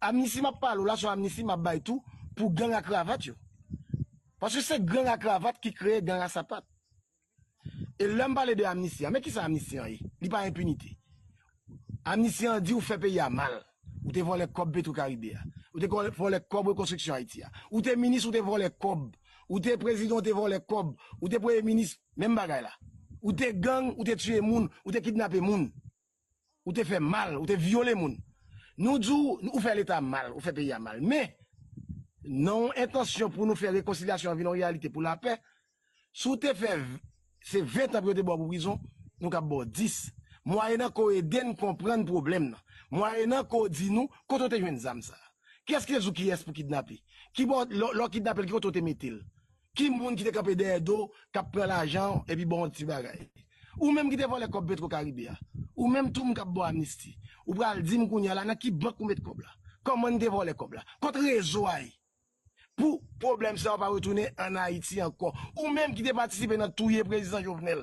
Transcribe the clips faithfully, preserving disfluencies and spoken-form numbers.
amnisti m ap pale w la, se yon amnisti m ap bay tou pou gang a kravat yo. Paske se gang a kravat ki kreye gang a sapat. E lè m pale de amnisti a, men kisa amnisti an ye? Li pa enpinite. Amnisti an di ou fè peyi a mal. Ou te vòlè kòb Petro Karibe a. Ou te vòlè kòb rekonstriksyon Ayiti a. Ou te minis, ou te vòlè kòb. Ou te prezidan, ou te vòlè kòb. Ou te premye minis, menm bagay la. Ou te gang, ou te tiye moun, ou te kidnape moun. Ou te fè mal, ou te vyole moun. Nou di w, ou fè Leta mal, ou fè peyi a mal. Men, nan yon entansyon pou nou fè rekonsilyasyon an vin yon reyalite pou lapè, si w te fè v- se ven tan pou yo te ba w pou prizon, nou kab ba w dis. Mwayennan ke w ede n konprann pwoblèm nan. Mwayennan ke w di nou kote w te jwenn zam sa a. Kiyès ki te di w kiyès pou kidnape? Ki bò, lè lè w kidnape l, ki kote w te mete l? Ki moun ki te kanpe dèyè do w, k ap pran lajan w epi ba w yon ti bagay? Ou menm ki te vòlè kòb Petro Karibe a. Ou menm tou m k ap ba w amnisti. Ou pral di m kounye a la nan ki bank ou met kòb la? Kòman n te vòlè kòb la? Kot rezo a ye? Pou pwoblèm sa yo pa retounen ann Ayiti ankò. Ou menm ki te patisipe nan touye prezidan Jovenel.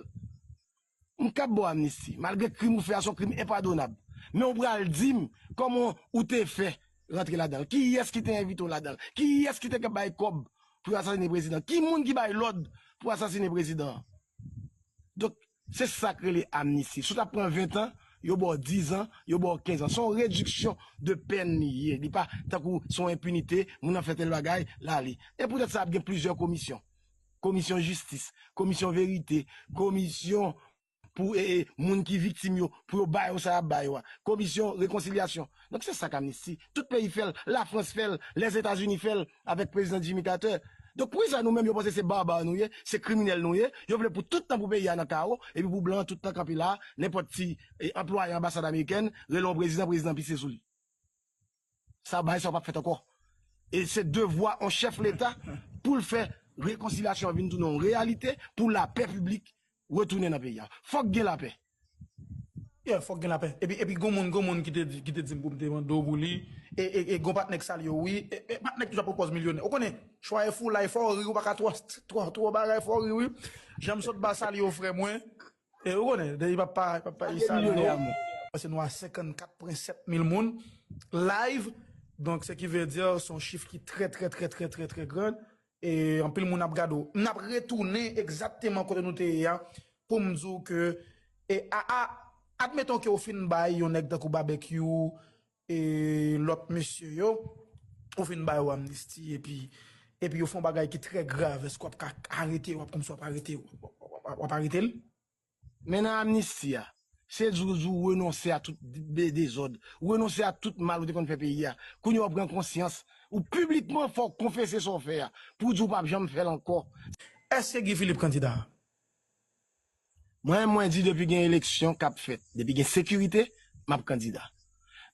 M kab ba w amnisti, malgre krim ou fè a se yon krim enpadonab. Men ou pral di m kòman ou te fè rantre ladan l? Kiyès ki te envite w ladan l? Kiyès ki te bay kòb pou yo asasinen prezidan? Ki moun ki bay lòd pou asasinen prezidan an? Donk, se sa k rele amnisti. Si w t ap pran ven tan, yo ba w diz an, yo ba w kenz an. Se yon rediksyon de pèn li ye. Li pa tankou se yon enpinite, moun nan fè tèl bagay, l ale. E poutèt sa, ap gen plizyè komisyon. Komisyon jistis, komisyon verite, komisyon pou e, e, moun ki viktim yo, pou yo ba yo sa y ap ba yo a. Komisyon rekonsilyasyon. Donk, se sa k amnisti. Tout peyi fè l, Lafrans fè l, Lèzetazini fè l avèk prezidan Jimmy Carter. Donk, poukisa nou menm yo panse se baba nou ye, se kriminèl nou ye, yo vle pou tout tan pou peyi a nan kawo, epi pou blan an tout tan kanpe la, nenpòt ti e, anplwaye anbasad amerikèn, rele yon prezidan, prezidan pise sou li. Sa, bagay sa yo p ap fèt ankò. E se devwa yon chèf Leta pou l fè rekonsilyasyon an vin tounen yon reyalite, pou lapè piblik retounen nan peyi a. Fòk gen lapè. Yeah, fòk gen lapè. Epi, epi gon moun, gon moun ki te, di- ki te di m pou m te mande w pou li. E, e, e gon patnè k salye w, wi. E, e patnè ki toujou ap pran pòz milyonè. Ou konnen, chwa e fou, la e fò ri, ou pa ka twò, twò, twò bagay fò ri, wi. Jan m sot ba salye w, frè mwen. E ou konnen, depi papa, papa, li salye w. Paske nou a senkannkat pwen sèt mil moun live. Donk, se ki vle di, se yon chif ki trè, trè, trè, trè, trè, trè gran. E anpil moun ap gade w. N ap retounen egzakteman kote nou te ye a pou m di w ke, e a, a, admeton ke w fin bay yon nèg tankou Babekyou, e lòt mesye yo, ou fin ba yo amnisti, epi, epi yo fè yon bagay ki trè grav, èske w ap ka arete yo, w ap kòmsi w ap arete yo, w ap, w ap, w ap arete l? Men nan amnisti a, se di w, di w renonse a tout de- dezòd, ou renonse a tout mal ou te konn fè peyi a. Kounye a w pran konsyans, ou piblikman fò w konfese sa w fè a, pou w di w p ap janm fè l ankò. Èske Guy Philippe kandida? Mwen, mwen di depi gen eleksyon k ap fèt, depi gen sekirite, m ap kandida.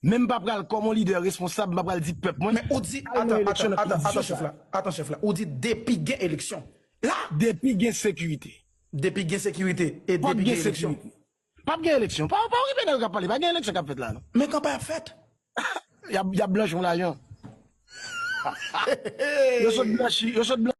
Men m pa pral kòm yon lidè responsab, m pa pral di pèp mwen, men ou di, al nan eleksyon nan atan, atan, chèf la, atan, chèf la, ou di depi gen eleksyon. La, depi gen sekirite. Depi gen sekirite e depi gen eleksyon. P ap gen eleksyon. Pa, pa okipe nèg yo k ap pale. Pa gen eleksyon k ap fèt la, non. Men kanpay ap fèt. Y ap, y ap blanchi yon lajan. Yo sot blanchi, yo sot blanchi.